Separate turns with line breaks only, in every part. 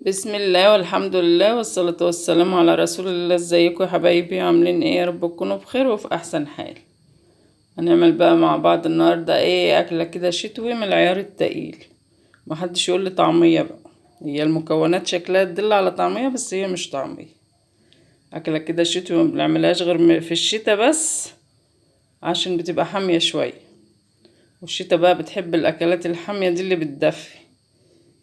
بسم الله والحمد لله والصلاة والسلام على رسول الله. ازيكم يا حبايبي؟ عاملين ايه؟ يا رب تكونوا بخير وفي احسن حال. هنعمل بقى مع بعض النهارده ايه؟ اكله كده شتوي من العيار التقيل. محدش يقول لي طعميه بقى، هي المكونات شكلها تدل على طعميه بس هي مش طعميه. اكله كده شتوي ما بنعملهاش غير في الشتاء بس، عشان بتبقى حامية شوية، والشتاء بقى بتحب الاكلات الحامية دي اللي بتدفي.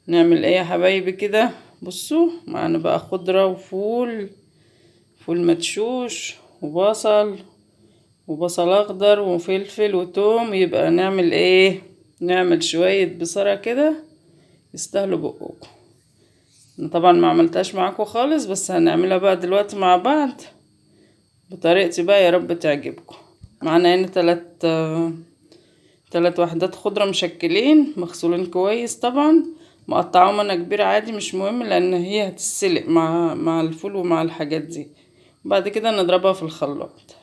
نعمل ايه يا حبايبي كده؟ بصوا معانا بقى خضرة وفول، فول مدشوش وبصل وبصل اخضر وفلفل وتوم. يبقى نعمل ايه؟ نعمل شوية بصاره كده يستاهلوا بقكم. انا طبعا ما عملتهاش معاكم خالص، بس هنعملها بقى دلوقتي مع بعض بطريقتي بقى، يا رب تعجبكم. معانا هنا تلات وحدات خضرة مشكلين مغسولين كويس، طبعا مقطعاهم انا كبيرة عادي مش مهم، لان هي هتتسلق مع الفول ومع الحاجات دي. بعد كده نضربها في الخلاط.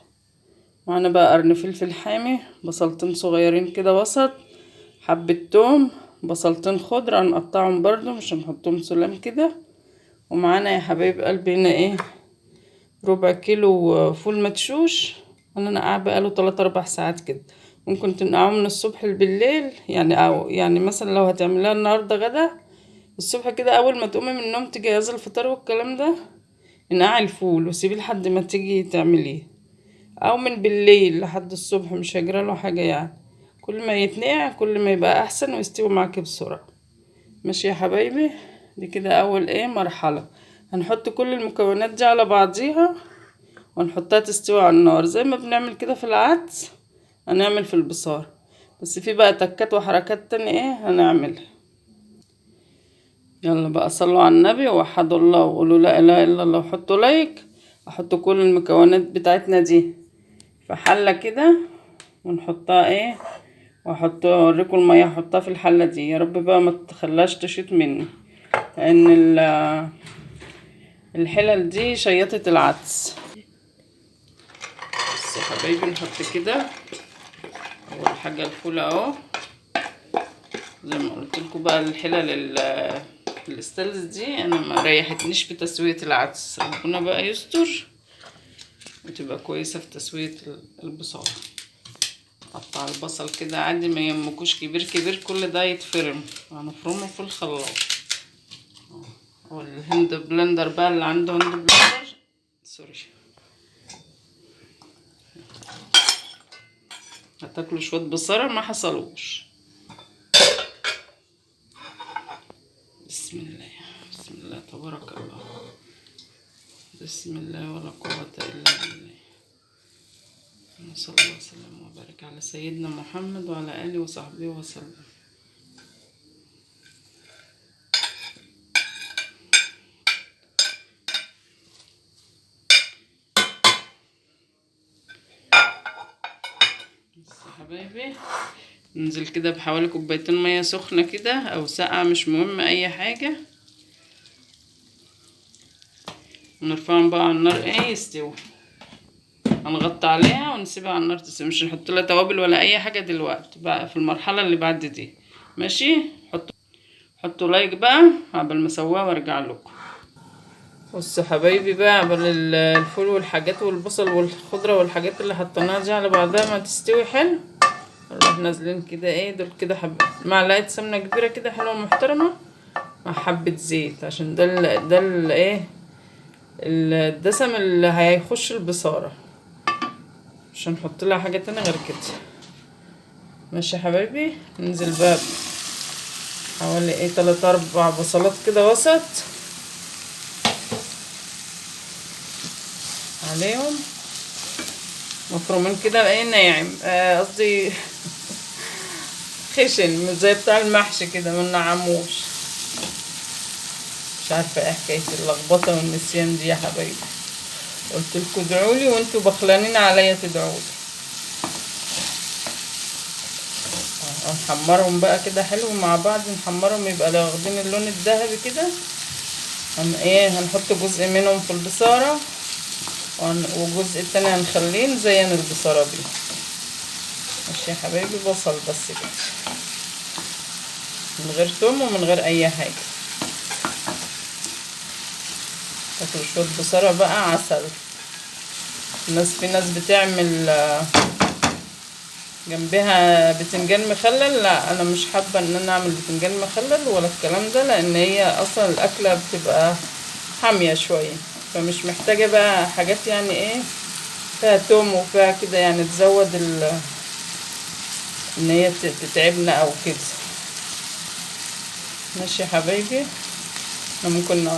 معانا بقى قرن فلفل حامي، بصلتين صغيرين كده وسط، حبة توم، بصلتين خضرة هنقطعهم برضو مش هنحطهم سلام كده. ومعانا يا حبايب قلبي هنا ايه؟ ربع كيلو فول مدشوش، انا نقعه بقاله 3-4 ساعات كده. ممكن تنقعه من الصبح بالليل يعني، او يعني مثلا لو هتعمليها النهارده غدا الصبح كده، اول ما تقومي من النوم تجهزي الفطار والكلام ده، انقعي الفول وسيبيه لحد ما تيجي تعمليه، او من بالليل لحد الصبح، مش هيجرى له حاجة يعني. كل ما يتنقع كل ما يبقى احسن ويستوي معاكي بسرعة. ماشي يا حبايبي؟ دي كده اول ايه مرحلة. هنحط كل المكونات دي على بعضيها ونحطها تستوي على النار زي ما بنعمل كده في العدس، هنعمل في البصارة، بس في بقى تكات وحركات تانية ايه هنعملها. يلا بقى صلوا على النبي ووحدوا الله وقولوا لا اله الا الله وحطوا لايك. احط كل المكونات بتاعتنا دي في حلة كده ونحطها ايه، واحط اوريكم المية احطها في الحلة دي. يا رب بقى ما تخليهاش تشيط مني، لان الحلل دي شيطت العدس. بس يا حبايبي نحط كده اول حاجة الفول اهو، زي ما قلت لكم بقى الحلل الاستانلس دي انا ما ريحتنيش في تسويه العدس، ربنا بقى يستر وتبقى كويسة في تسويه البصاره. قطع البصل كده عادي، ما يهمكوش كبير كبير، كل ده يتفرم، هنفرمه في الخلاط. وال hand blender بقى اللي عنده hand blender، sorry، هتاكلوا شوية بصاره ما حصلوش. بسم الله، بسم الله تبارك الله، بسم الله ولا قوة الا بالله. صلى الله وسلم وبارك على سيدنا محمد وعلى اله وصحبه وسلم. حبايبي ننزل كده بحوالي كوبايتين مية سخنة كده او ساقعه، مش مهم اي حاجة، ونرفعهم بقى على النار ايه يستوي. هنغطي عليها ونسيبها على النار تستوي، مش هنحط لها توابل ولا اي حاجة دلوقتي بقى في المرحلة اللي بعد دي. ماشي، حطوا لايك بقى قبل ما اسويها وارجع لكم. بصوا حبايبي بقى قبل الفول والحاجات والبصل والخضره والحاجات اللي حطيناها دي على بعضها ما تستوي حلو، نروح نازلين كده ايه دول كده حبه معلقه سمنه كبيرة كده حلوة محترمه مع حبه زيت، عشان ده ال ده ال ايه الدسم اللي هيخش البصاره، مش هنحط لها حاجة تانية غير كده. ماشي يا حبايبي، ننزل بقى حوالي ايه 3-4 بصلات كده وسط عليهم مفرومين كده ايه ناعم، قصدي خشن، مش زي بتاع المحشي كده ما نعموش. مش عارفه ايه حكاية اللخبطة والنسيان دي يا حبايبي، قلت لكم ادعولي وانتوا بخلانين عليا تدعولي. نحمرهم بقى كده حلو مع بعض، نحمرهم يبقى واخدين اللون الذهبي كده. ايه هنحط جزء منهم في البصاره والجزء التاني هنخليه نزين البصاره بيه. ماشي يا حبايبي، بصل بس كده من غير توم ومن غير اي حاجة. تاكلوا شوية بصاره بقى عسل. الناس في ناس بتعمل جنبها بتنجان مخلل، لا انا مش حابة ان انا اعمل بتنجان مخلل ولا الكلام ده، لان هي اصلا الاكلة بتبقى حامية شوية، فمش محتاجه بقى حاجات يعني ايه فيها توم وفيها كده، يعني تزود ان هي تتعبنا او كده. ماشي يا حبايبي. احنا ممكن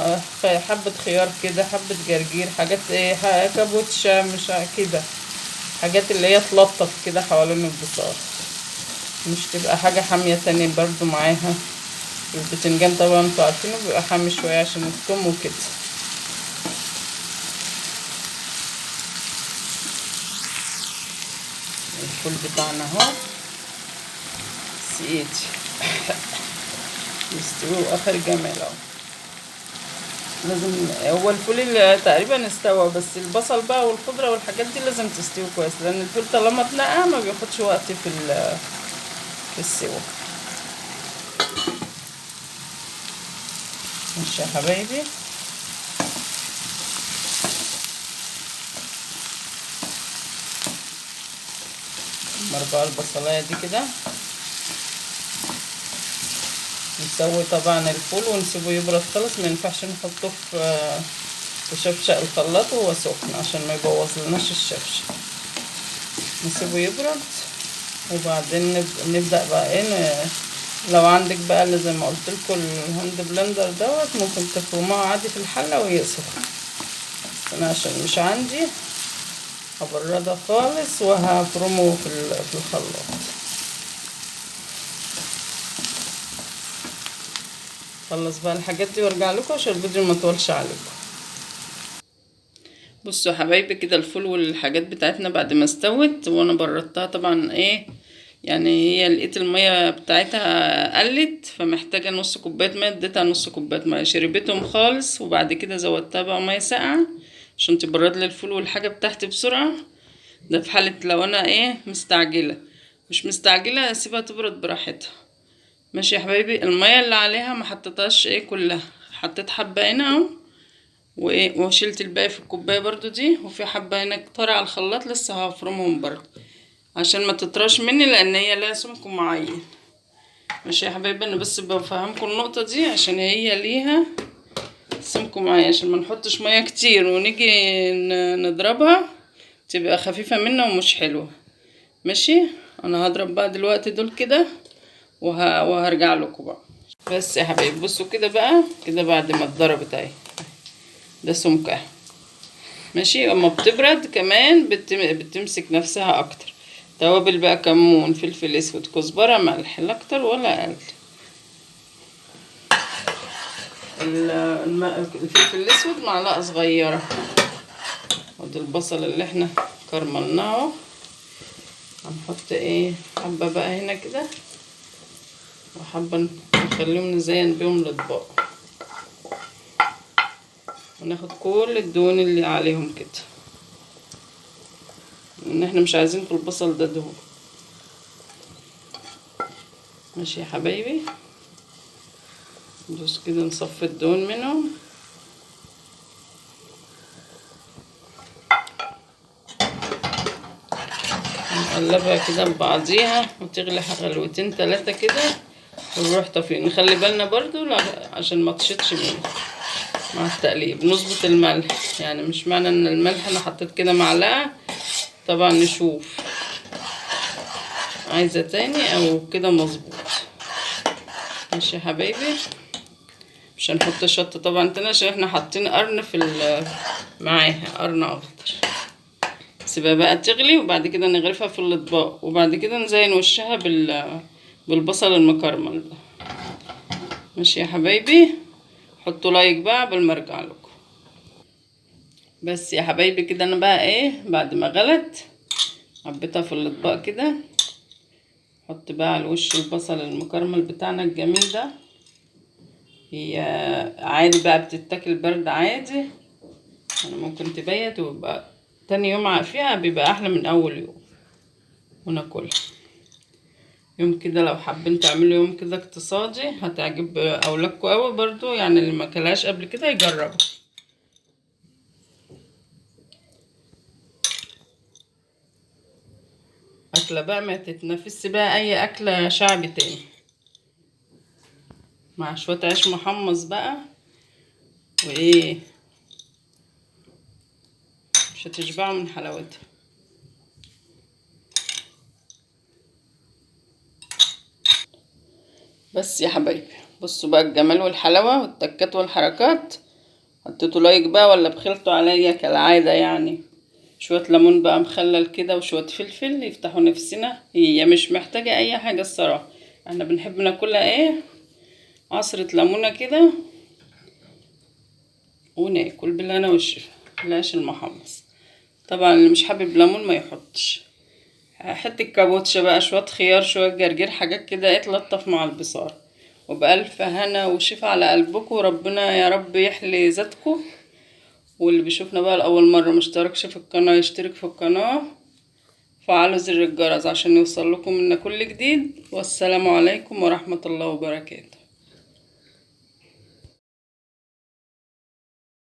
حبه خيار كده، حبه جرجير، حاجات ايه، كابوتشا، مش كده، حاجات اللي هي تلطف كده حوالين البصار، مش تبقى حاجة حامية تاني برضو معاها. البتنجان طبعا انتوا عارفينه بيبقى حامي شوية عشان الثوم وكده. الفول بتاعنا اهو سيدي يستوي اخر جمال اهو. لازم هو الفول اللي تقريبا استوى، بس البصل بقى والخضره والحاجات دي لازم تستوي كويس، لان الفول طالما اتنقع ما بياخدش وقت في السوا. ماشي يا حبايبي. نحمر بقى البصلايه دي كده، نسوي طبعا الفول ونسيبه يبرد خالص، ما ينفعش نحطه في شفشق الخلاط وهو سخن عشان ما يبوظ لناش الشفشق. نسيبه يبرد وبعدين نبدأ بقى ايه، لو عندك بقى اللي زي ما قلت لكم ال hand blender دوت ممكن تفرموه عادي في الحلة وهي سخنة، بس انا عشان مش عندي هبردها خالص وهفرمه في الخلاط. خلص بقى الحاجات دي وارجع لكم عشان الفيديو ما يطولش عليكم. بصوا يا حبايبي كده الفول والحاجات بتاعتنا بعد ما استوت وانا بردتها طبعا ايه، يعني هي لقيت المية بتاعتها قلت، فمحتاجه نص كوباية مية، اديتها نص كوباية مية، شربتهم خالص. وبعد كده زودتها بقى مية ساقعه عشان تبرد لي الفول والحاجة بتاعتي بسرعة. ده في حاله لو انا ايه مستعجلة، مش مستعجلة اسيبها تبرد براحتها. ماشي يا حبايبي. المية اللي عليها ما حطيتهاش ايه كلها، حطيت حبه هنا اهو وايه، وشلت الباقي في الكوباية برضو دي، وفي حبه هنا كتار على الخلاط لسه هفرمهم برضو عشان ما تطرش مني، لان هي لها سمك معين. ماشي يا حبايبي. انا بس بفهمكم النقطة دي عشان هي ليها سمك معين، عشان ما نحطش مية كتير ونيجي نضربها تبقى خفيفة منا ومش حلوة. ماشي. انا هضرب بقى دلوقتي دول كده وهرجع لكم بقى. بس يا حبايبي بصوا كده بقى كده بعد ما اتضربت اهي، ده سمكها. ماشي. اما بتبرد كمان بتمسك نفسها اكتر. توابل بقى كمون، فلفل اسود، كزبره، ملح، لا اكتر ولا اقل. الفلفل الاسود معلقه صغيرة، وادي البصل اللي احنا كرملناه. هنحط ايه حبه بقى هنا كده، وحبه نخليهم نزين بيهم الاطباق، وناخد كل الدهون اللي عليهم كده، لان احنا مش عايزين في البصل ده دهون. ماشي يا حبايبي. ندوس كده نصفي الدهون منهم. نقلبها كده ببعضيها وتغلي غلوتين ثلاثة كده ونروح طافيين. نخلي بالنا برضو عشان ما تشطش منه مع التقليب. نظبط الملح، يعني مش معنى ان الملح انا حطيت كده معلقة، طبعا نشوف عايزة تاني او كده مظبوط. ماشي يا حبايبي. مش هنحط شطة طبعا تاني عشان احنا حاطين قرن في معاها قرن اخضر. سيبها بقى تغلي وبعد كده نغرفها في الاطباق، وبعد كده نزين وشها بالبصل المكرمل ده. ماشي يا حبايبي. حطوا لايك بقى قبل ما ارجع لكم. بس يا حبايبي كده انا بقى ايه بعد ما غلت عبيتها في الاطباق كده. حط بقى على الوش البصل المكرمل بتاعنا الجميل ده. هي عادي بقى بتتاكل برد عادي، يعني ممكن تبيت ويبقى تاني يوم فيها بيبقى احلى من اول يوم وناكلها. يوم كده لو حابين تعملوا يوم كده اقتصادي هتعجب اولادكم قوي برضو، يعني اللي ما كلهاش قبل كده يجربها. اكله بقى ما تتنافسش بقى اي اكله شعبي تاني، مع شوية عيش محمص بقى، وايه مش هتشبعوا من حلاوتها. بس يا حبايبي بصوا بقى الجمال والحلاوه والتكات والحركات. حطيتوا لايك بقى ولا بخلتوا عليا كالعادة يعني؟ شوية ليمون بقى مخلل كده وشوية فلفل يفتحوا نفسنا. هي مش محتاجه اي حاجة الصراحة، احنا بنحب ناكلها ايه، عصره ليمونه كده وناكل بالهنا والشفا العيش المحمص. طبعا اللي مش حابب ليمون ما يحطش، حتة كابوتشا بقى، شوية خيار، شوية جرجير، حاجات كده اتلطف مع البصار. وبألف هنا وشفا على قلبكم، وربنا يا رب يحلي ذاتكم. واللي بيشوفنا بقى لأول مرة مشتركش في القناة يشترك في القناة، فعلوا زر الجرس عشان يوصل لكم منا كل جديد. والسلام عليكم ورحمة الله وبركاته.